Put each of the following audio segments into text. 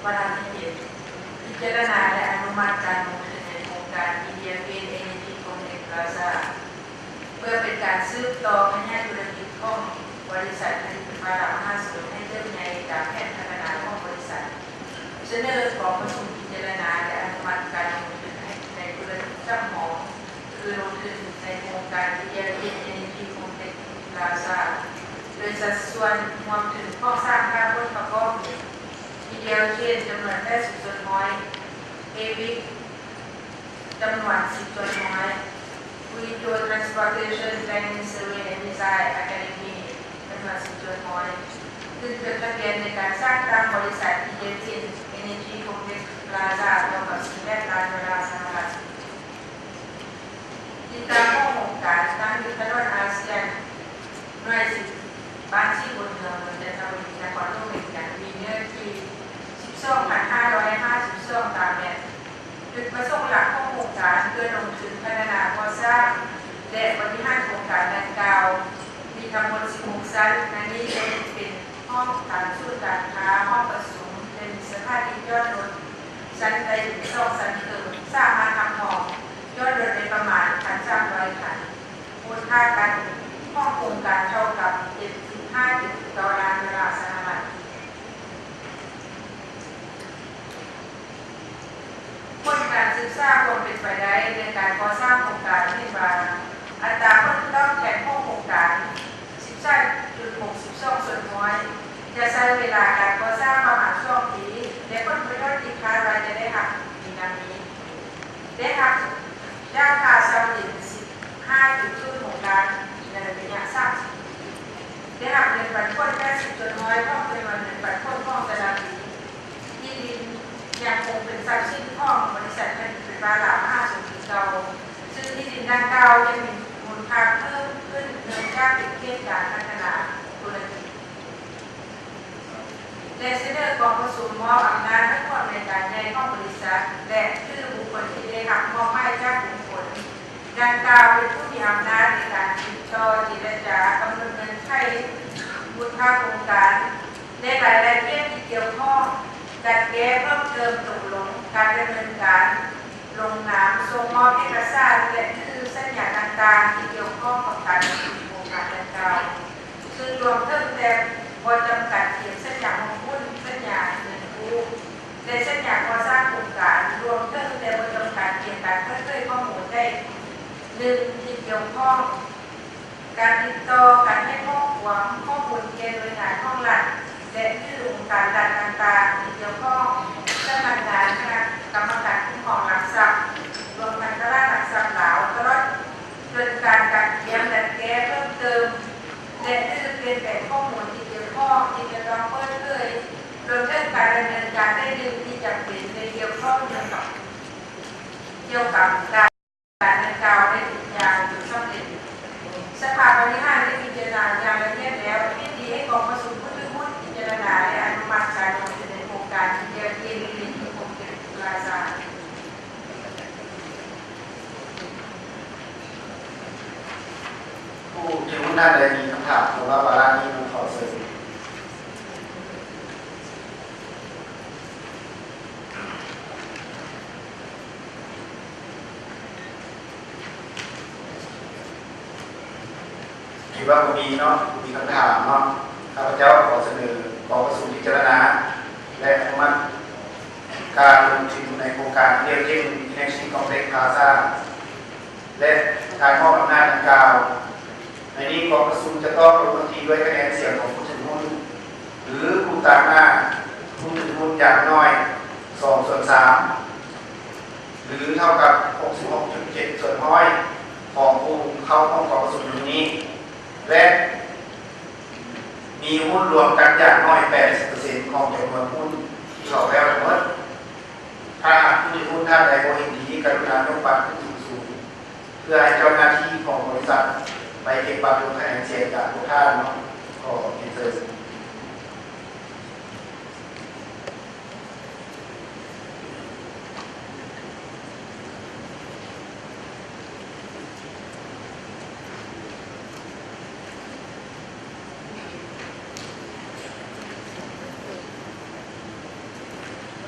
ວາລະທີເຈັດ ພິຈາລະນາ ແລະ ອະນຸມັດການລົງທຶນໃນໂຄງການ India Green Energy Complex Plaza ເພື່ອເປັນການສືບຕໍ່ຂະຫຍາຍທຸລະກິດຂອງບໍລິສັດຜະລິດໄຟຟ້າລາວມະຫາຊົນໃຫ້ເຕີບໃຫຍ່ຕາມແຜນພັດທະນາຂອງບໍລິສັດ. ສະເໜີກອງປະຊຸມພິຈາລະນາ ແລະ ອະນຸມັດການລົງທຶນໃນທຸລະກິດສຳຮອງ ຄືລົງທຶນໃນໂຄງການ India Green Energy Complex Plaza ໂດຍສັດສ່ວນຮ່ວມທຶນຂອງສາມຂ້າບົດປະກອບມີ India Green ຈຳນວນແປດສິບສ່ວນຮ້ອຍ, AVIC ຈຳນວນສິບສ່ວນຮ້ອຍ, Fuito Transportation Planning Survey and Design Academy ຈຳນວນສິບສ່ວນຮ້ອຍ ຊຶ່ງຈົດທະບຽນໃນການສ້າງຕັ້ງບໍລິສັດ India Green Energy Complex Plaza ເທົ່າກັບສີ່ສິບແປດລ້ານໂດລາສະຫະລັດ. ທິດຕາມຂອງໂຄງການ ຕັ້ງຢູ່ຖະໜົນອາຊຽນ ໜ່ວຍສິບ ບ້ານສີບຸນເຮືອງ ເມືອງຈັນທະບູລີ ນະຄອນຫຼວງວຽງຈັນ ມີເນື້ອທີ່ສິບສອງພັນຫ້າຮ້ອຍຫ້າສິບສອງຕາແມັດ. ຈຸດປະສົງຫຼັກຂອງໂຄງການເພື່ອລົງທຶນພັດທະນາກໍ່ສ້າງ ແລະ ບໍລິຫານໂຄງການດັ່ງກ່າວ ມີທັງໝົດສິບຫົກຊັ້ນ, ໃນນີ້ແບ່ງເປັນຫ້ອງການ, ສູນການຄ້າ, ຫ້ອງປະຊຸມ ແລະ ມີສະຖານີຈອດລົດຊັ້ນໃຕ້ດິນສອງຊັ້ນເທິງ, ສາມາດຮັບຮອງຈອດລົດໄດ້ປະມານໜຶ່ງພັນສາມຮ້ອຍຄັນ. ມູນຄ່າການຂອງໂຄງການເທົ່າກັບເຈັດສິບຫ້າຈຸດເກົ້າລ້ານໂດລາສະຫະລັດ. ຜົນການສຶກສາຄວາມເປັນໄປໄດ້ໃນການກໍ່ສ້າງໂຄງການເຫັນວ່າ ອັດຕາຜົນຕອບແທນຂອງໂຄງການສິບສາມຈຸດຫົກສິບສອງສ່ວນຮ້ອຍ, ຈະໃຊ້ເວລາການກໍ່ສ້າງປະມານສອງປີ ແລະ ຜົນປະໂຫຍດທີ່ຄາດວ່າຈະໄດ້ຮັບມີດັ່ງນີ້: ໄດ້ຮັບຈາກຄ່າເຊົ່າດິນສິບຫ້າຈຸດສູນຫົກລ້ານ ໃນໄລຍະສາມສິບປີ, ໄດ້ຮັບເງິນປັນຜົນແປດສິບສ່ວນຮ້ອຍຂອງຈຳນວນເງິນປັນຜົນຂອງແຕ່ລະປີ. ທີ່ດິນຍັງຄົງເປັນຊັບສິນຂອງບໍລິສັດຜະລິດໄຟຟ້າລາວມະຫາຊົນຄືເກົ່າ, ຊຶ່ງທີ່ດິນດັ່ງກ່າວຍັງມີມູນຄ່າເພີ່ມຂຶ້ນເນື່ອງຈາກເປັນເຂດການພັດທະນາທຸລະກິດ ແລະ ສະເໜີກອງປະຊຸມມອບອຳນາດໃຫ້ຜູ້ອຳນວຍການໃຫຍ່ຂອງບໍລິສັດ ແລະ ຫຼື ບຸກຄົນທີ່ໄດ້ຮັບມອບໝາຍຈາກບຸກຄົນ ດັ່ງກ່າວເປັນຜູ້ມີອຳນາດໃນການຕິດຕໍ່ເຈລະຈາ, ກຳນົດເງື່ອນໄຂ, ມູນຄ່າໂຄງການ ແລະ ລາຍລະອຽດທີ່ກ່ຽວຂ້ອງ, ຈັດແກ້ເພີ່ມເຕີມ, ຕົກລົງການດຳເນີນການ, ລົງນາມສົ່ງມອບເອກະສານ ແລະ ຫຼື ສັນຍາຕ່າງໆທີ່ກ່ຽວຂ້ອງກັບການດຳເນີນໂຄງການດັ່ງກ່າວ. ຊຶ່ງລວມເຖິງແຕ່ບໍ່ຈຳກັດພຽງສັນຍາຮ່ວມຫຸ້ນ, ສັນຍາເງິນກູ້ ແລະ ສັນຍາກໍ່ສ້າງໂຄງການ, ລວມເຖິງແຕ່ບໍ່ຈຳກັດພຽງການເປີດເຜີຍຂໍ້ມູນໃດໜຶ່ງທີ່ກ່ຽວຂ້ອງ, ການຕິດຕໍ່, ການໃຫ້ຂໍ້ຄວາມ, ຂໍ້ມູນແກ່ໜ່ວຍງານຂອງລັດ ແລະ ຫຼື ອົງການລັດຕ່າງໆທີ່ກ່ຽວຂ້ອງ, ສຳນັກງານຄະນະກຳມະການຄຸ້ມຄອງຫຼັກຊັບ, ລວມທັງຕະຫຼາດຫຼັກຊັບລາວ, ຕະຫຼອດ ເຖິງການກະກຽມດັດແກ້ເພີ່ມເຕີມ ແລະ ຫຼື ປ່ຽນແປງຂໍ້ມູນທີ່ກ່ຽວຂ້ອງທີ່ຈະຕ້ອງເປີດເຜີຍ, ລວມເຖິງການດຳເນີນການໃດໜຶ່ງທີ່ຈຳເປັນ ແລະ ກ່ຽວຂ້ອງກ່ຽວກັບ ກ່ຽວກັບການດັ່ງກ່າວໄດ້ທຸກຢ່າງຈົນສຳເລັດ. ສະພາບໍລິຫານໄດ້ພິຈາລະນາຢ່າງລະອຽດແລ້ວ, ຍິນດີໃຫ້ກອງປະຊຸມຜູ້ຖືຫຸ້ນພິຈາລະນາ ແລະ ອະນຸມັດການລົງທຶນໃນໂຄງການ India Green Energy Complex Plaza. ຜູ້ຖືຫຸ້ນທ່ານໃດມີຄຳຖາມກ່ຽວກັບວາລະນີ້ ຂໍເຊີນ. ຄິດວ່າບໍ່ມີເນາະ, ບໍ່ມີຄຳຖາມເນາະ. ຂ້າພະເຈົ້າຂໍສະເໜີກອງປະຊຸມພິຈາລະນາ ແລະ ອະນຸມັດການລົງທຶນໃນໂຄງການ India Green Energy Complex Plaza ແລະ ການມອບອຳນາດດັ່ງກ່າວ. ໃນນີ້ກອງປະຊຸມຈະຕອບລົງມະຕິດ້ວຍຄະແນນສຽງຂອງຜູ້ຖືຫຸ້ນ ຫຼື ຜູ້ຕາງໜ້າຜູ້ຖືຫຸ້ນຢ່າງໜ້ອຍສອງສ່ວນສາມ ຫຼື ເທົ່າກັບຫົກສິບຫົກຈຸດເຈັດສ່ວນຮ້ອຍຂອງຜູ້ເຂົ້າຮ່ວມກອງປະຊຸມໃນມື້ນີ້ ແລະ ມີຫຸ້ນລວມກັນຢ່າງໜ້ອຍແປດສິບເປີເຊັນຂອງຈຳນວນຫຸ້ນທີ່ເຂົ້າແລ້ວທັງໝົດ. ຖ້າຫາກຜູ້ຖືຫຸ້ນທ່ານໃດບໍ່ເຫັນດີ, ກະລຸນາຍົກບັດຂຶ້ນສູງໆ ເພື່ອໃຫ້ເຈົ້າໜ້າທີ່ຂອງບໍລິສັດໄປເກັບບັດລົງຄະແນນສຽງຈາກພວກທ່ານເນາະ. ຂໍຮຽນເຊີນ. ເ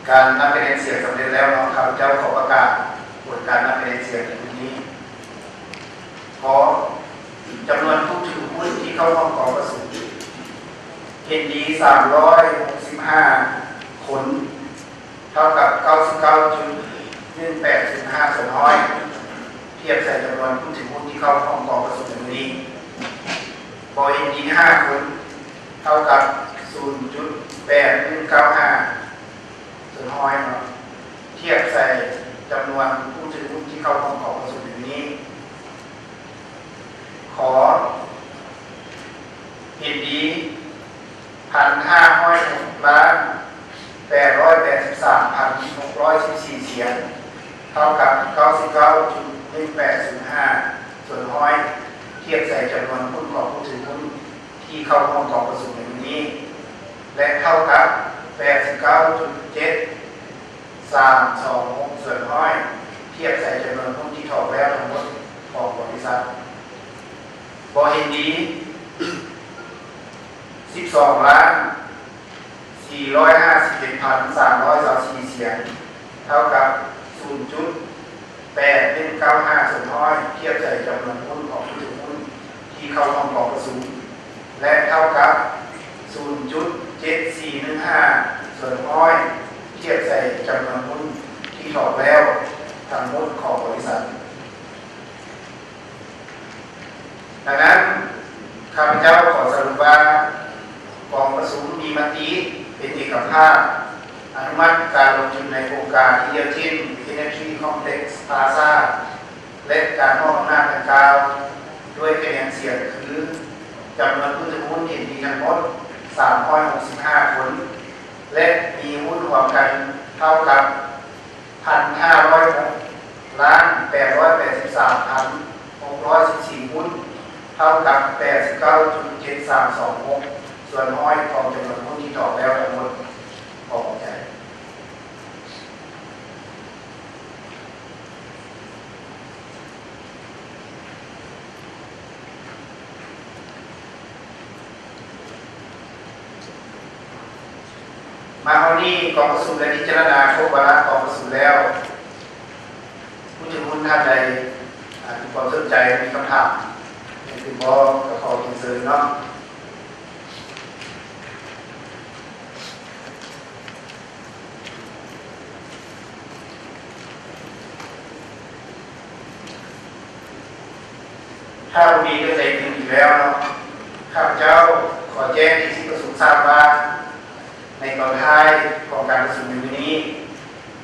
ການນັບຄະແນນສຽງສຳເລັດແລ້ວເນາະ, ຂ້າພະເຈົ້າຂໍປະກາດຜົນການນັບຄະແນນສຽງໃນມື້ນີ້. ຂໍ ຈຳນວນຜູ້ຖືຫຸ້ນທີ່ເຂົ້າຮ່ວມກອງປະຊຸມ ເຫັນດີ ສາມຮ້ອຍຫົກສິບຫ້າຄົນ ເທົ່າກັບ ເກົ້າສິບເກົ້າຈຸດໜຶ່ງແປດສູນຫ້າສ່ວນຮ້ອຍ ທຽບໃສ່ຈຳນວນຜູ້ຖືຫຸ້ນທີ່ເຂົ້າຮ່ວມກອງປະຊຸມໃນມື້ນີ້. ບໍ່ເຫັນດີ ຫ້າຄົນ ເທົ່າກັບ ສູນຈຸດແປດໜຶ່ງເກົ້າຫ້າສ່ວນຮ້ອຍເນາະ, ທຽບໃສ່ຈຳນວນຜູ້ຖືຫຸ້ນທີ່ເຂົ້າຮ່ວມກອງປະຊຸມໃນມື້ນີ້. ຂໍ ເຫັນດີ ພັນຫ້າຮ້ອຍຫົກລ້ານ ແປດຮ້ອຍແປດສິບສາມພັນຫົກຮ້ອຍສິບສີ່ສຽງ ເທົ່າກັບ ເກົ້າສິບເກົ້າຈຸດໜຶ່ງແປດສູນຫ້າສ່ວນຮ້ອຍ ທຽບໃສ່ຈຳນວນຫຸ້ນຂອງຜູ້ຖືຫຸ້ນທີ່ເຂົ້າຮ່ວມກອງປະຊຸມໃນມື້ນີ້ ແລະ ເທົ່າກັບ ແປດສິບເກົ້າຈຸດເຈັດສາມສອງຫົກສ່ວນຮ້ອຍ ທຽບໃສ່ຈຳນວນຫຸ້ນທີ່ຖອກແລ້ວທັງໝົດຂອງບໍລິສັດ. ບໍ່ເຫັນດີ ສິບສອງລ້ານສີ່ຮ້ອຍຫ້າສິບເຈັດພັນສາມຮ້ອຍຊາວສີ່ສຽງ ເທົ່າກັບ ສູນຈຸດແປດໜຶ່ງເກົ້າຫ້າສ່ວນຮ້ອຍ ທຽບໃສ່ຈຳນວນຫຸ້ນຂອງຜູ້ຖືຫຸ້ນທີ່ເຂົ້າຮ່ວມກອງປະຊຸມ ແລະ ເທົ່າກັບ ສູນຈຸດເຈັດສີ່ໜຶ່ງຫ້າສ່ວນຮ້ອຍ ທຽບໃສ່ຈຳນວນຫຸ້ນທີ່ຖອກແລ້ວທັງໝົດຂອງບໍລິສັດ. ດັ່ງນັ້ນ, ຂ້າພະເຈົ້າຂໍສະຫຼຸບວ່າ ກອງປະຊຸມມີມະຕິເປັນເອກະພາບ ອະນຸມັດການລົງທຶນໃນໂຄງການ Hilton Energy Complex Plaza ແລະ ການມອບອຳນາດດັ່ງກ່າວ ດ້ວຍຄະແນນສຽງຄື ຈຳນວນຜູ້ຖືຫຸ້ນເຫັນດີທັງໝົດ ສາມຮ້ອຍຫົກສິບຫ້າຄົນ ແລະ ມີຫຸ້ນລວມກັນເທົ່າກັບ ພັນຫ້າຮ້ອຍຫົກລ້ານແປດຮ້ອຍແປດສິບສາມພັນຫົກຮ້ອຍສິບສີ່ຫຸ້ນ ເທົ່າກັບ ແປດສິບເກົ້າຈຸດເຈັດສາມສອງຫົກສ່ວນຮ້ອຍຂອງຈຳນວນຫຸ້ນທີ່ຖອກແລ້ວທັງໝົດ. ຂໍຂອບໃຈ. ມາຮອດນີ້ ກອງປະຊຸມໄດ້ພິຈາລະນາຄົບວາລະກອງປະຊຸມແລ້ວ. ຜູ້ຖືຫຸ້ນທ່ານໃດ ອາ ມີຄວາມສົນໃຈ ມີຄຳຖາມຫຍັງຕື່ມບໍ່ ກໍຂໍຮຽນເຊີນເນາະ. ຖ້າບໍ່ມີເລື່ອງໃດຕື່ມອີກແລ້ວເນາະ, ຂ້າພະເຈົ້າຂໍແຈ້ງໃຫ້ທີ່ປະຊຸມຊາບວ່າ ໃນຕອນທ້າຍຂອງການປະຊຸມໃນມື້ນີ້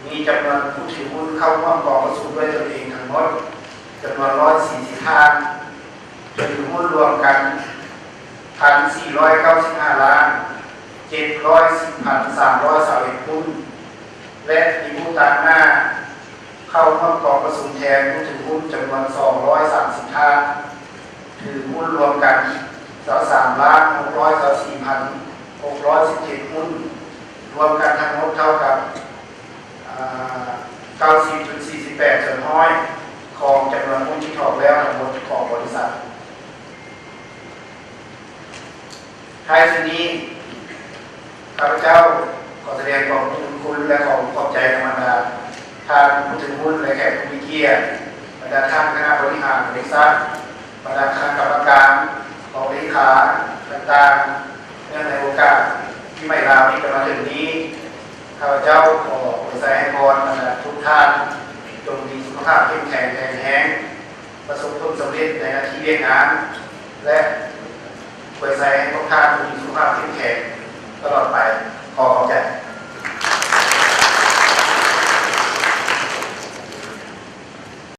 ມີຈຳນວນຜູ້ຖືຫຸ້ນເຂົ້າຮ່ວມກອງປະຊຸມດ້ວຍຕົນເອງທັງໝົດ ຈຳນວນຮ້ອຍສີ່ສິບທ່ານ, ຖືຫຸ້ນລວມກັນ ພັນສີ່ຮ້ອຍເກົ້າສິບຫ້າລ້ານ ເຈັດຮ້ອຍສິບພັນສາມຮ້ອຍຊາວເອັດຫຸ້ນ ແລະ ມີຜູ້ຕາງໜ້າເຂົ້າຮ່ວມກອງປະຊຸມແທນຜູ້ຖືຫຸ້ນຈຳນວນສອງຮ້ອຍສາມສິບທ່ານ, ຖືຫຸ້ນລວມກັນ ຊາວສາມລ້ານຫົກຮ້ອຍຊາວສີ່ພັນຫົກຮ້ອຍສິບເຈັດຫຸ້ນ, ລວມກັນທັງໝົດເທົ່າກັບ ອາ ເກົ້າສິບຈຸດສີ່ສິບແປດສ່ວນຮ້ອຍຂອງຈຳນວນຫຸ້ນທີ່ຖອກແລ້ວທັງໝົດຂອງບໍລິສັດ. ທ້າຍສຸດນີ້ ຂ້າພະເຈົ້າຂໍສະແດງຄວາມຂອບຄຸນ ແລະ ຂໍຂອບໃຈນຳບັນດາທ່ານຜູ້ຖືຫຸ້ນ ແລະ ແຂກຜູ້ມີກຽດ, ບັນດາທ່ານຄະນະບໍລິຫານບໍລິສັດ, ບັນດາຄະນະກຳມະການ, ຮອງເລຂາຕ່າງໆ, ເນື່ອງໃນໂອກາດປີໃໝ່ລາວທີ່ຈະມາເຖິງນີ້, ຂ້າພະເຈົ້າຂໍອວຍໄຊໃຫ້ພອນບັນດາທຸກທ່ານ ຈົ່ງມີສຸຂະພາບເຂັ້ມແຂງແຂງແຮງ, ປະສົບຜົນສຳເລັດໃນໜ້າທີ່ວຽກງານ ແລະ ອວຍໄຊໃຫ້ພວກທ່ານມີສຸຂະພາບເຂັ້ມແຂງຕະຫຼອດໄປ. ຂໍຂອບໃຈ.